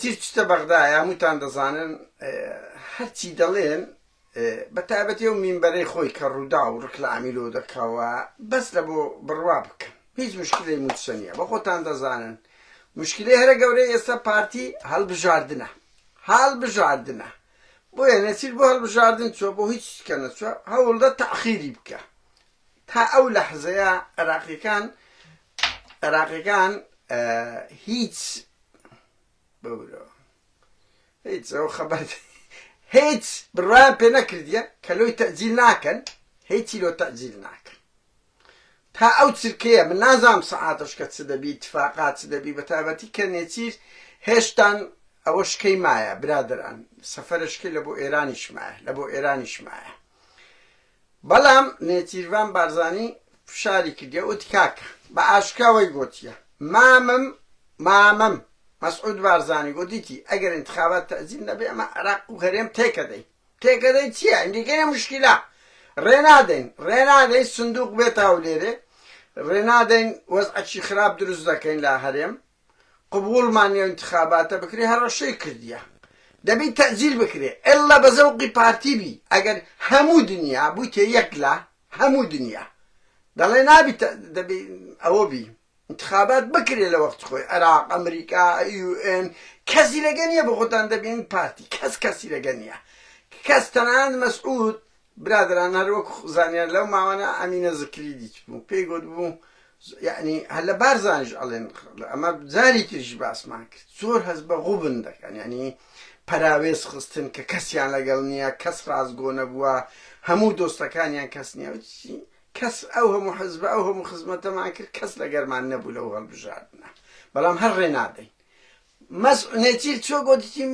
چیر چتە بەغدایە هەمووتان دەزانن هەرچی دەڵێن بە تایبەتی ئەو مینبەرەی خۆی کە ڕوودا و ڕکلامی لۆ دەکەوە بەس لە بۆ بڕوا بکەن هیچ مشکلەی موچە نییە بە خۆتان دەزانن مشکلەی هەرە گەورەی ئێستا پارتی هەڵبژاردنە هەڵبژاردنە بۆیە نەچیر بۆ هەڵبژاردن چوە بۆ هیچ کە نەچوە هەوڵدە تاخیری بکە تا ئەو لەحزەیە عێراقیەکان عێراقیەکان هیچ ببرەوە هیچ ئەو خەبەر هیچ بڕوایان پێ نەکردیە کە لۆی تەجیل ناکەن هیچی لۆ تەجیل ناکەن تا ئەو چرکەیە من نازانم سەعاتەش کە چ دەبی اتفاقات چ دەبی بە تایبەتی کە نێچیر هێشتان ئەوە شکەی مایە برادران سەفەرشکەی لە بۆ ئێرانیش مایە لە بۆ ئێرانیش مایە بەڵام نێچیرڤان بارزانی فشاری کردیە وتی کاکە بە ئاشکرا وەی گۆتیە مامم مامم مەسعود بارزانی گۆتیتی ئەگەر انتخابات تەئجیل نەبێ ئەمە عێراق و هەرێم تێکەدەین تێکەدەین چییە ئەندیکەینە مشکیلە ڕێ نادەین ڕێ نادەین سندوق بێتە هەولێرێ ڕێ نادەین وەزعەکی خراپ دروست دەکەین لە هەرێم قبوڵمان نیە ئینتخاباتە بکرێ هەڕەشەی کردیە دەبی تەئجیل بکرێ ئللە بە زەوقی پارتی بی ئەگەر هەموو دنیا بویتە یەک لا هەموو دنیا دەڵێ نابی دەبی ئەوە بی انتخابات بکرێ لە وەخت خۆی عێراق ئەمریکا UN کەسی لەگە نییە بۆ خۆتان دەبین پارتی کەس کەسی لەگە نییە کەس تەنانەت مەسعود برادەران هەر وەک زانیار لەو ماوانە ئەمینە زکری دیتبوو پێی گوتبوو یعنی هەر لە بارزانیش ئەڵێن ئەمە جاری تریش باسمان کرد زۆر هەست بە غوبن دەکەن یعنی پەراوێز خستن کە کەسیان لەگەڵ نییە کەس ڕاستگۆ نەبووە هەموو دۆستەکانیان کەس نییە کەس ئەو هەموو حزبە ئەو هەموو خزمەتەمان کرد کەس لەگەرمان نەبوو لەو هەڵبژاردنە بەڵام هەر ڕێ نادەین مەس نێچیر چۆ گۆتیتی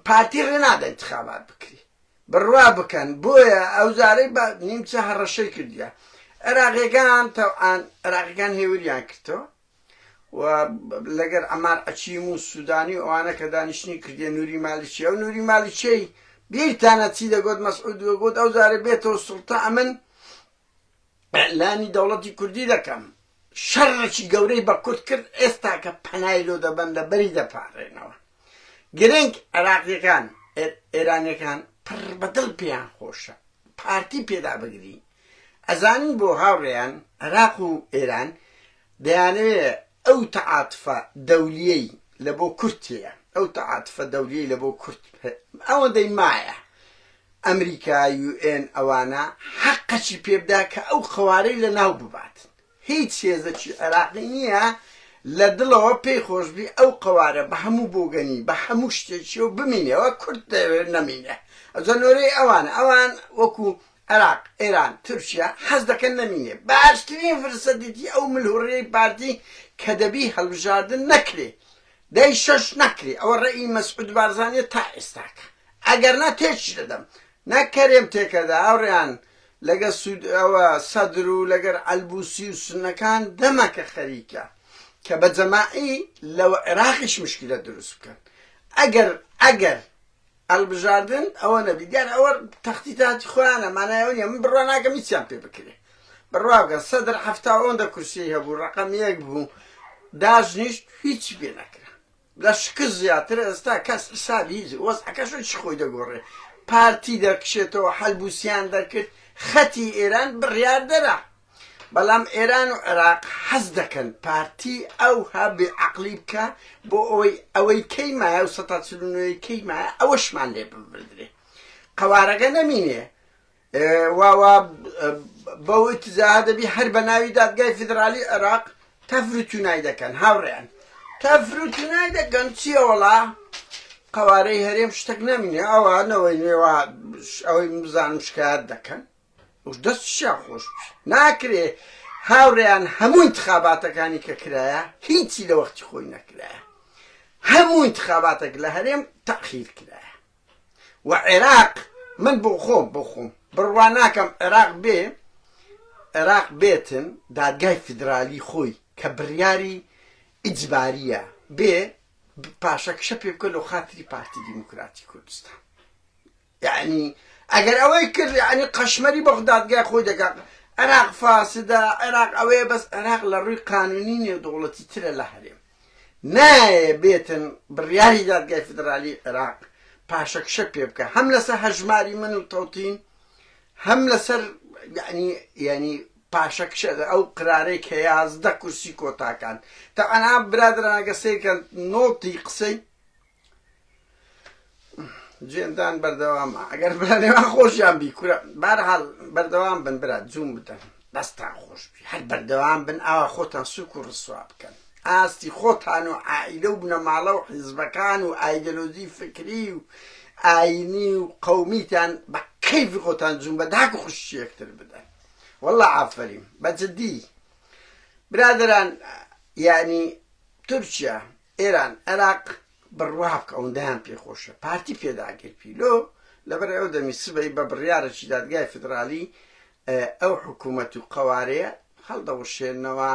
پارتی ڕێ نادە انتخابات بکری بڕوا بکەن بۆیە ئەوجارەی بە نیمچە هەڕەشەی کردیە عێراقیەکان تەوعان عێراقیەکان هێوریان کردەوە و لەگەر عەمار عەچیم و سودانی و ئەوانە کە دانیشتنی کردیە نوری مالکی ئەو نوری مالکیەی بیرتانە چی دەگوت مەسعود دەگوت ئەو جارە بێتەوە سوڵتە ئەمن ئیعلانی دەوڵەتی کوردی دەکەم شەڕێکی گەورەی بە کورد کرد ئێستا کە پەنای لۆ دەبەن لە بەری دەپارێنەوە گرنگ عێراقیەکان ئێرانیەکان پڕ بەدڵ پێیان خۆشە پارتی پێدا بگری ئەزانن بۆ هاوڕێیان عێراق و ئێران دەیانەوێ ئەو تەعاتفە دەولیەی لە بۆ کورد هەیە ئەو تەعاتفە دەولیەی لە بۆ کورد ئەوەندەی مایە ئەمریکا UN ئەوانە حەقەکی پێبدا کە ئەو قەوارەی لە ناو ببات هیچ هێزەکی عێراقی نییە لە دڵەوە پێی خۆشبی ئەو قەوارە بە هەموو بۆگەنی بە هەموو شتێکیەوە بمینێەوە کورد دەیەوێت نەمینێ ئەجا نۆرەی ئەوانە ئەوان وەکو عێراق ئێران تورکیا حەز دەکەن نەمینێ باشترین فرسەتێتی ئەو ملهوڕیەی پارتی کە دەبی هەڵبژاردن نەکرێ دەی شەش نەکرێ ئەوە ڕەئی مەسعود بارزانیە تا ئێستاکە ئەگەر نا تێکیش دەدەم نەک کەرێم تێکەدا هاوڕێیان لەگەر سود ئەوە سەدر و لەگەر عەلبوسی و سوننەکان دەمەکە خەریکە کە بە جەماعی لەوە عێراقیش مشکلە دروست بکەن ئەگەر ئەگەر هەڵبژاردن ئەوە نەبی دیار ئەوە تەختیتاتی خۆیانە مانای ئەوە نیە من بڕوا ناکەم هیچیان پێ بکرێ بڕوا بکەن سەدر حەفتا ئەوەندە کورسی هەبوو ڕەقەم یەک بوو داژنیشت هیچی پێ نەکرا لە شکست زیاتر ئێستا کەس حسابی هیچ وەزعەکەش چی خۆی دەگۆڕێ پارتی دەکشێتەوە حەلبوسیان دەرکرد خەتی ئێران بڕیاردەرە بەڵام ئێران و عێراق حەز دەکەن پارتی ئەوها بێ عەقڵی بکا بۆ ئەوەی ئەوەی کەی مایە و سەتا 49 کەی مایە ئەوەشمان لێ ببردرێ قەوارەکە نەمینێ واوا بەو ئیتجاهە دەبی هەر بە ناوی دادگای فیدرالی عێراق تەفر و تونای دەکەن هاوڕێیان تەفر و تونای دەکەن چییە وەڵا قەوارەی هەرێم شتێک نامینێ ئەوە نەوەی نوێوە ئەوەی بزانم شکایەت دەکەن دەستشیان خۆش ناکرێ هاوڕێیان هەموو انتخاباتەکانی کە کرایە هیچی لە وەختی خۆی نەکرایە هەموو انتخاباتێک لە هەرێم تەخیر کرایە و عێراق من بۆ خۆم بۆ خۆم بڕوا ناکەم عێراق بێ عێراق بێتن دادگای فیدرالی خۆی کە بڕیاری ئیجباریە بێ پاشەکشە پێ بکە لۆ خاتری پارتی دیموکراتی کوردستان یعنی ئەگەر ئەوەی کرد یعنی قەشمەری بۆ دادگای خۆی دەکات عێراق فاسدە عێراق ئەوەیە بەس عێراق لە ڕووی قانونی نێودەوڵەتی ترە لە هەرێم. نایە بێتن بڕیاری دادگای فیدرالی عێراق پاشەکشە پێ بکە هەم لەسەر هەژماری من و تەوتین هەم لەسەر یعنی یعنی پاشەکشە ئەو قرارەی کە 11 کورسی کۆتاکان تەعەنا برادرانەکە سیرکەن نۆتی قسەی جوێندان بەردەوامە ئەگەر برا نێوان خۆشیان بی کورە بارحاڵ بەردەوام بن برا جوون بدەن دەستان خۆش بی هەر بەردەوام بن ئاوا خۆتان سوک و ڕسوا بکەن ئاستی خۆتان و عائیلە و بنەماڵە و حیزبەکان و ئایدۆلۆژی فکری و ئاینی و قەومیتان بە کەیفی خۆتان جوون بە داک و خوشکی یەکتر بدەن والله ئافەرین بە جدی برادەران یعنی تورکیا ئێران عێراق بڕوا بکە ئەوەندەیان پێ خۆشە پارتی پێداگر پی لۆ لەبەر ئەو دەمی سبەی بە بڕیارێکی دادگای فیدرالی ئەو حکوومەت و قەوارەیە هەڵدەوەشێنەوە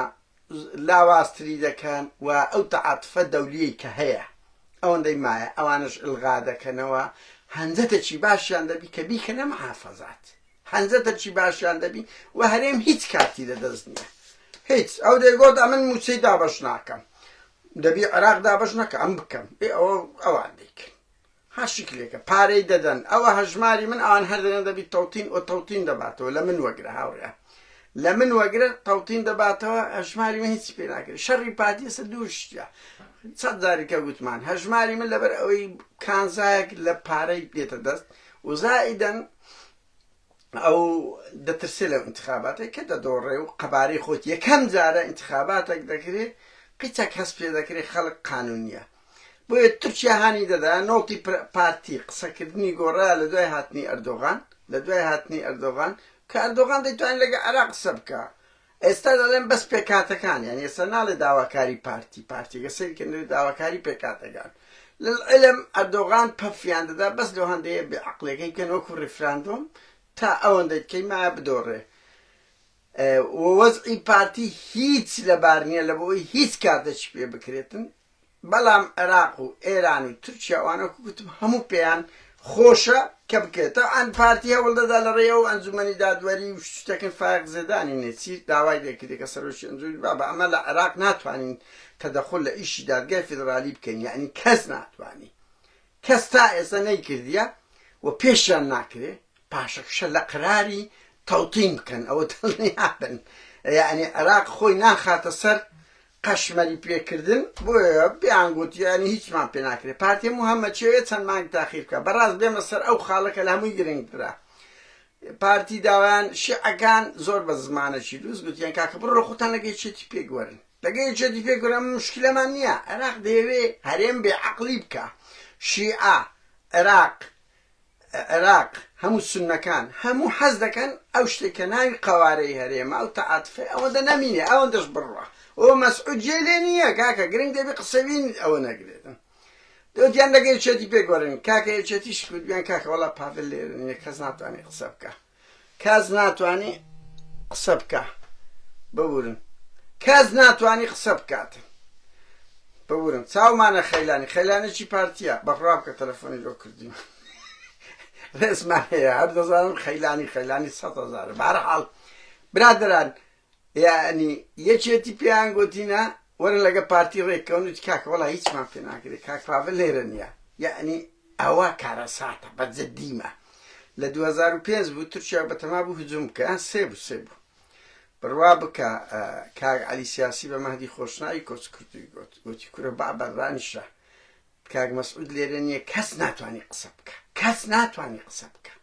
لاوازتری دەکەن و ئەو تەعاتفە دەولیەی کە هەیە ئەوەندەی مایە ئەوانش ئلغا دەکەنەوە هەنجەتێکی باشیان دەبی کە بیکەنە محافەزات هەنجەتەکی باشیان دەبی و هەرێم هیچ کارتی لەدەست نییە هیچ ئەو دەیگۆت ئەمن موچەی دابەش ناکەم دەبی عێراق دابەش نەکە ئەم بکەم ئێ ئەوە ئەوان دەیکەن ها شکلێکە پارەی دەدەن ئەوە هەژماری من ئەوان هەر دەێن دەبی تەوتین ئۆ تەوتین دەباتەوە لە من وەگرە هاوڕێ لە من وەگرە تەوتین دەباتەوە هەژماری من هیچ پێ ناکرێت شەڕی پارتی ئێستا دوو شتە چەند جاریکە گوتمان هەژماری من لەبەر ئەوەی کانزایەک لە پارەی دێتە دەست و زائیدەن ئەو دەترسێ لەو ئینتخاباتەی کە دەدۆڕێ و قەبارەی خۆت یەکەم جارە ئینتخاباتێک دەکرێ قیچەک هەست پێ دەکرێ خەڵک قانونیە بۆیە تورکیا هانی دەدا نۆڵتی پارتی قسەکردنی گۆڕا لە دوای هاتنی ئەردۆغان لە دوای هاتنی ئەردۆغان کە ئەردۆغان دەیتوانێت لەگە عێراق قسە بکە ئێستا دەڵێن بەس پێکهاتەکان یانی ئێستا ناڵێ داواکاری پارتی پارتیەکە سەیری کەن دەڵێ داواکاری پێکهاتەکان للعلم ئەردۆغان پەفیان دەدا بەس لەو هەندەیە بێ عەقڵیەکەی بکەن وەکو ڕیفراندۆم تا ئەوەندەی کەی مایە بدۆڕێ و وەزعی پارتی هیچ لەبار نییە لە بۆی هیچ کارتێکی پێ بکرێتن بەڵام عێراق و ئێران و تورکیا ئەوانە وەکو گوتم هەموو پێیان خۆشە کە بکرێت تەبعەن پارتی هەوڵ دەدا لە ڕێی ئەو ئەنجومەنی دادوەری و شتەکەن فایەق زێدانی نێچیر داوای لێکردی کە سەرۆکی ئەنجومەنی بابە ئەمە لە عێراق ناتوانین تەدەخول لە ئیشی دادگای فیدرالی بکەین یعنی کەس ناتوانی کەس تا ئێستا نەیکردیە و پێشیان ناکرێ پاشەکشە لە قراری تەوتین بکەن ئەوە دڵنیابن یعنی عێراق خۆی ناخاتە سەر قەشمەری پێکردن بۆیە پێیان گوت یانی هیچمان پێ ناکرێت پارتی هەموو هەمەچەوێ چەند مانگ تاخیر بکە بەڕاست بێمە سەر ئەو خاڵە کە لە هەمووی گرنگترە پارتی داوایان شیعەکان زۆر بە زمانەکی لوس گوتیان کاکە بڕۆ خۆتان لەگە یەکێتی پێک وەرن لەگە یەکێتی پێک وەرن ئەمە مشکلەمان نییە عێراق دەیەوێ هەرێم بێ عەقڵی بکە شیعە عێراق عێراق هەموو سوننەکان هەموو حەز دەکەن ئەو شتێک کە ناوی قەوارەی هەرێمە ئەو تەعاتفەی ئەوەندە نەمینێ ئەوەندەش بڕوا ئۆ مەسعود جێ لێ نییە کاکە گرنگ دەبی قسەوین ئەوە نەگرێتن دەوتیان لەگە یەکێتی پێک وەرن کاکە یەکێتیش کوردیان کاکە وەڵا پاڤل لێرە نییە کەس ناتوانێت قسە بکە کەس ناتوانی قسە بکا ببورن کەس ناتوانی قسە بکات ببورن چاومانە خەیلانی خەیلانێکی پارتیە بەخوا بکە تەلەفۆنی لۆ کردیم ڕێزمان هەیە هەر دەزانم خەیلانی خەیلانی سە هەزار بارحاڵ برادران یعنی یەکێتی پێیان گوتینە وەرن لەگە پارتی ڕێککەون وتی کاکە وەڵا هیچمان پێ ناکرێت کاک پاڤل لێرە نییە یعنی ئەوە کارەساتە بە جدیمە لە 2005 بوو تورکیا بەتەما بوو هجوم بکە یان سێ بوو سێ بوو بڕوا بکە کاک عەلی سیاسی بە مەهدی خۆشناوی کۆچ کردووی گوت گوتی کورە بابە ڕانیشە کاک مەسعود لێرە نییە کەس ناتوانانی قسە بکە کەس ناتوانانی قسە بکە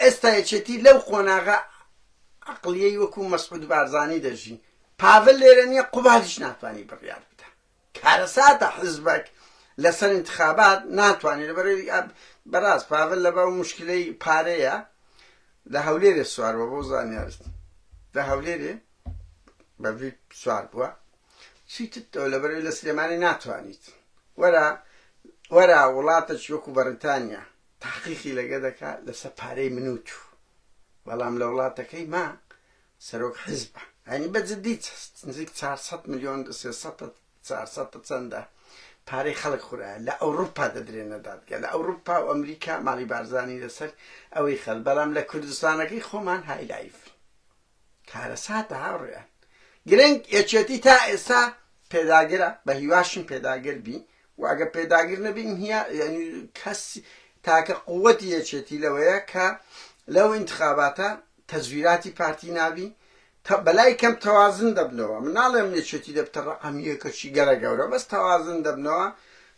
ئێستا یەکێتی لەو قۆناغە عەقڵیەی وەکو مەسعود بارزانی دەژی پاڤل لێرە نییە قوبادیش ناتوانانی بڕیار بدە کارەساتە حزبەک لەسەر انتخابات ناتوانێت لەبەر بەڕاست پاڤل لەبە و مشکلەی پارەیە لە هەولێرێ سوار بووە بۆ زانیارت لە هەولێرێ بە سوار بووە چیتت لەبەرەوەی لە سلێمانی ناتوانیت وەرە وەرە وڵاتەکی وەکو بەڕیتانیا تەحقیقی لەگە دەکا لەسەر پارەی من و تو بەڵام لە وڵاتەکەی ما سەرۆک حیزبە یانی بە جدی نزیک 400 میلیۆن 300 400 چەندە پارەی خەڵک خورایە لە ئەوروپا دەدرێنە دادگە لە ئەوروپا و ئەمریکا ماڵی بارزانی لەسەر ئەوەی خەل بەڵام لە کوردستانەکەی خۆمان های لایف کارەساتە هاوڕێیان گرنگ یەکێتی تا ئێستا. پێداگرە بە هیواشم پێداگر بی و ئەگە پێداگر نەبین هیە یعنی کەس تاکە قووەتی یەکێتی لەوەیە کە لەو ئینتخاباتە تەزویراتی پارتی نابی بەلای کەم تەوازن دەبنەوە من ناڵێم یەکێتی دەبتە ڕەقەم یەکەکی گەرە گەورە بەس تەوازن دەبنەوە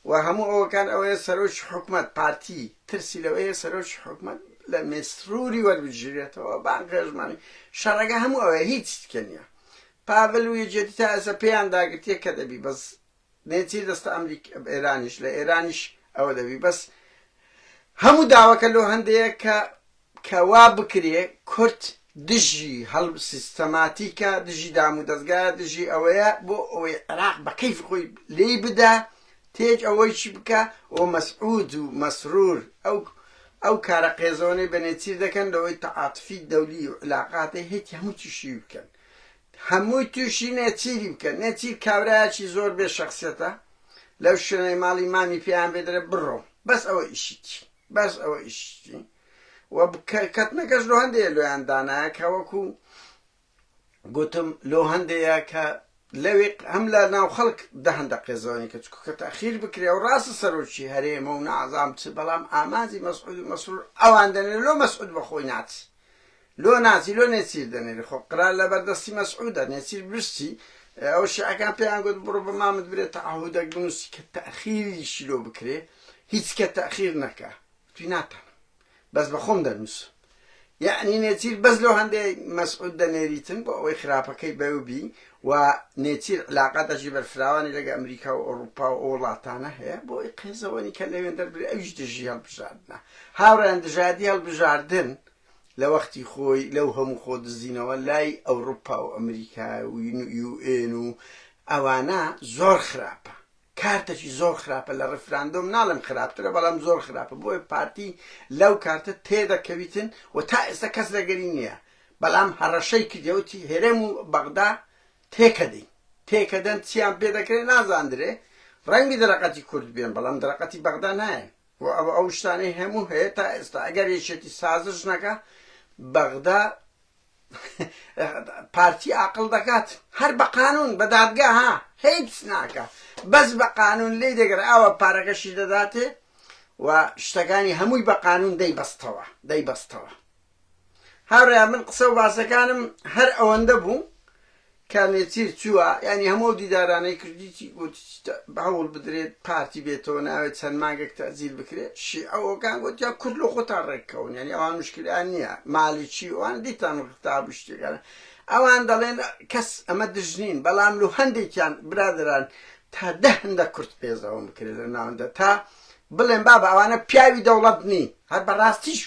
و هەموو ئەوەکان ئەوەیە سەرۆکی حکومەت پارتی ترسی لەوەیە سەرۆکی حکومەت لە مێسروری وەربگیرێتەوە بانگهێشتمانی شەڕەکە هەموو ئەوەیە هیچ تکە نییە پاڤل و یەکێتی تا ئێستا پێیان داگرتیە کە دەبی بەس نێچیر دەستە ئەمریک ئێرانیش لە ئێرانیش ئەوە دەبی بەس هەموو داوەکە لۆ هەندەیە کە کە وا بکرێ کورد دژی هەڵ سیستەماتیکە دژی دام و دەستگایە دژی ئەوەیە بۆ ئەوەی عێراق بە کەیفی خۆی لێی بدا تێک ئەوەی چی بکە و مەسعود و مەسرور ئەو ئەو کارە قێزەوەنەی بە نێچیر دەکەن لەوەی تەعاتفی دەولی و علاقاتە هێتی هەموو تووشی بکەن هەمووی تووشی نێچیری بکەن نێچیر کابرایەکی زۆر بێ شەخسیەتە لەو شوێنەی ماڵی مامی پێیان بێ دەرێ بڕۆ بەس ئەوە ئیشیتی بەس ئەوە ئیشیتی و کەتنەکەش لۆ هەندێ لۆیان دانایە کە وەکو گوتم لۆ هەندەیە کە لەوێ هەم لە ناو خەڵک دە هەندە قێزەوەنی کە چکو کە تاخیر بکرێ و ڕاستە سەرۆکی هەرێمە و نازام چ بەڵام ئامانجی مەسعود و مەسرور ئەوان دەنێ لۆ مەسعود بە خۆی ناچی لۆ ناچی لۆ نێچیر دەنێری خۆ قرار لەبەر دەستی مەسعودە نێچیر برسی ئەو شیعەکان پێیان گوت بڕۆ بە مامت برێ تەعهودەک بنووسی کە تەخیریشی لۆ بکرێ هیچ کە تەخیر نەکا وتی ناتانم بەس بە خۆم دەنووسم یەعنی نێچیر بەس لۆ هەندێ مەسعود دەنێریتن بۆ ئەوەی خراپەکەی بەو بی و نێچیر علاقاتەکی بەرفراوانی لەگە ئەمریکا و ئەوروپا و ئەو وڵاتانە هەیە بۆ ئەوەی قێزەوەنی کە لەوێن دەربرێ ئەویش دژی هەڵبژاردنە هاوڕێیان دژایەتی هەڵبژاردن لە وەختی خۆی لەو هەموو خۆ دزینەوە لای ئەوروپا و ئەمریکا و یو ئێن و ئەوانە زۆر خراپە کارتەکی زۆر خراپە لە ڕیفراندۆم ناڵێم خراپترە بەڵام زۆر خراپە بۆیە پارتی لەو کارتە تێدەکەویتن و تا ئێستا کەس لەگەری نییە بەڵام هەڕەشەی کردیە وتی هەرێم و بەغدا تێکەدەین تێکەدەن چیان پێ دەکرێت نازاندرێ ڕەنگی دەرەقەتی کورد بێن بەڵام دەرەقەتی بەغدا نایەن و ئەوە ئەو شتانەی هەموو هەیە تا ئێستا ئەگەر یەکێتی سازش نەکا بەغدا پارتی ئاقڵ دەکات هەر بە قانون بە دادگا ها هیچ ناکە بەس بە قانون لی دەگەر ئاوە پارەکەشی دەداتێ و شتەکانی هەمووی بە قانون دەیبەستەوە دەیبەستەوە هاوڕێیان من قسە و باسەکانم هەر ئەوەندە بوو کە نێچیر چووە یانی هەموو ئەو دیدارانەی کردیتی گوتی هەوڵ بدرێت پارتی بێتەوە ناوێت چەند مانگێک تەئجیل بکرێت شیعە و ئەوکان گوتیان کورد لۆ خۆتان ڕێککەون یانی ئەوان مشکلیان نییە مالیکی ئەوان دیتان خطاب و شتێکان ئەوان دەڵێن کەس ئەمە دژ نین بەڵام لۆ هەندێکیان برادەران تا دە هەندە کورد قێزەوە بکرێت لە ناوەندە تا بڵێن بابە ئەوانە پیاوی دەوڵەت نین هەر بەڕاستیش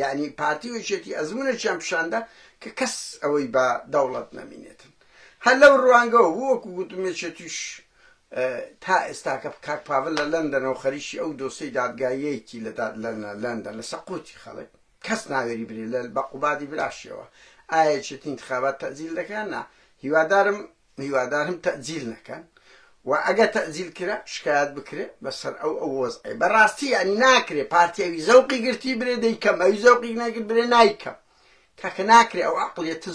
یانی پارتی و یەکێتی ئەزمونێکیان پیشاندا کە کەس ئەوەی بە دەوڵەت نەمینێتن هەر لەو ڕوانگەوە بوو وەکو گوتم یەکێتیش تا ئێستاکە کاک پاڤل لە لەندەنەوە خەریکی ئەو دۆسەی دادگاییەیەتی لە لەندەن لە سەقوتی خەڵک کەس ناوێری برێ لە بە قوبادی براشیەوە ئایا یەکێتی انتخابات تەئجیل دەکەن نا هیوادارم هیوادارم تەئجیل نەکەن و ئەگە تەئجیل کرا شکایەت بکرێ بەسەر ئەو ئەو وەزعەی بەڕاستی یانی ناکرێ پارتی ئەوی زەوقی گرتی برێ دەیکەم ئەوی زەوقی نەگرت برێ نایکەم کاکە ناکرێ ئەو عقلیەتە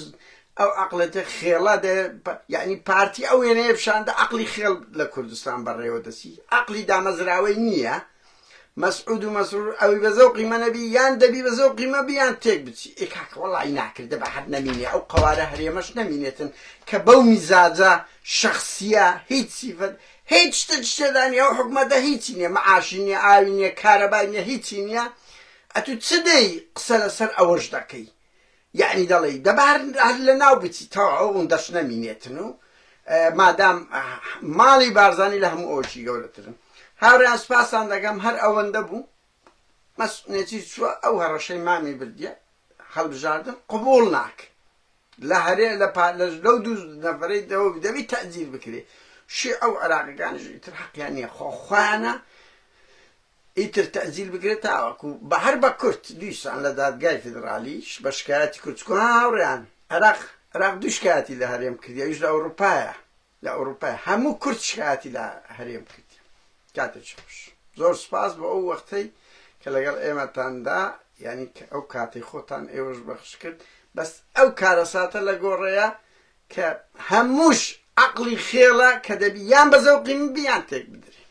ئەو عقلێتە خێڵە دە یعنی پارتی ئەو وێنەیە پیشاندە عقلی خێڵ لە کوردستان بەڕێوە دەچی عقلی دامەزراوەی نییە مەسعود و مەسرور ئەوی بە زەوقی مە نەبی یان دەبی بە زەوقی مە بی یان تێک بچی ئێ کاکە وەڵی ناکرێ دەبا هەر نەمینێ ئەو قەوارە هەرێمەش نەمینێتن کە بەو میزاجە شەخسیە هیچ سیفەت هیچ شتێکی تێدا نیە ئەو حکومەتە هیچی نیە معاشی نیە ئاوی نیە کارەبای نیە هیچی نیە ئەتوو چ دێی قسە لەسەر ئەوەش دەکەی یەعنی دەڵێی دەبا هەر هەر لەناو بچی تەواو ئەوەندەش نەمینێتن و مادام ماڵی بارزانی لە هەموو ئەوەشی گەورەترن هاوڕێیان سوپاستان دەکەم هەر ئەوەندە بوو مەسعودێتی چووە ئەو هەڕەشەی مامی بردیە هەڵبژاردن قبوڵ ناک لە هەرێ لە لەو دوو نەفرەی دەوە دەبی تەجیل بکرێ شیعە و عێراقەکانیش ئیتر حەقیان نییە خۆ خۆیانە ئیتر تەئجیل بکرێت تاوەکو بە هەر بە کورت دیسان لە دادگای فیدڕالیش بە شکایەتی کورد چکو ها هاوڕێیان عێراق عێراق دوو شکایەتی لە هەرێم کردی ئەویش لە ئەوروپایە لە ئەوروپای هەموو کورد شکایەتی لە هەرێم کردی کاتێکی خۆش زۆر سپاس بۆ ئەو وەختەی کە لەگەڵ ئێمەتاندا یعنی کە ئەو کاتەی خۆتان ئێوەش بەخش کرد بەس ئەو کارەساتە لە گۆڕەیە کە هەمووش. عەقڵی خێڵە کە دەبی یان بە زەوقی من بی یان تێک بدرێ.